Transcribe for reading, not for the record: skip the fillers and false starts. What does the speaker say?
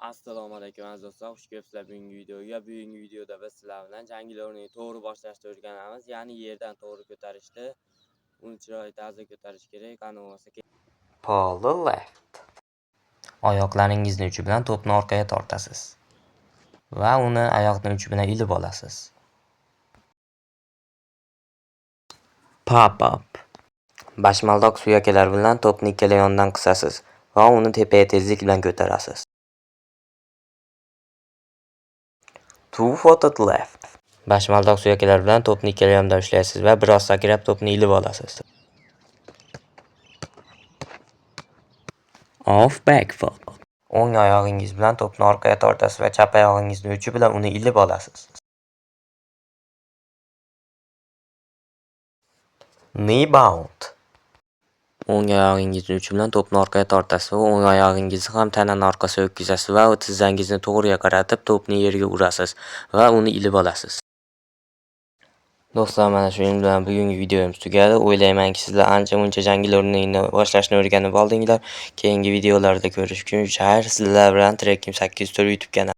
Assalomu alaykum, aziz do'stlar, xush kelibsizlar bugungi videoga. Bugungi videoda biz sizlar bilan janglarni to'g'ri boshlashni o'rganamiz, ya'ni yerdan to'g'ri ko'tarishni, uni chiroyli tarzda ko'tarish kerak. Qani bo'lmasa Pull left. Oyoqlaringizni uchi bilan to'pni orqaga tortasiz va uni oyoqning uchi bilan ilib olasiz. Pop up. Bashmaldoq suyaklar bilan to'pni ikkala yondan qisasiz va uni tepaga tezlik bilan ko'tarasiz. Two-footed left. Bashmaldoq suyaklar bilan to'pni ikkala yondan ushlaysiz va biroz sakrab to'pni ilib olasiz. Off back foot. O'ng oyog'ingiz bilan to'pni orqaga tortasiz va chap oyog'ingizni uchi bilan uni ilib olasiz. Knee bound. O'ng oyog'ingizni uchi bilan to'pni orqaga tortasiz va o'ng oyog'ingizni ham tanani orqasiga o'tkazasiz va tizzangizni to'g'riga qaratib to'pni yerga urasiz va uni ilib olasiz. Do'stlar, mana shuning bilan bugungi videomiz tugadi. O'ylaymanki, sizlar ancha-muncha janglar o'rnini boshlashni o'rganib oldinglar. Keyingi videolarda ko'rishguncha xayr, sizlar bilan Trekim 804 YouTube kanali.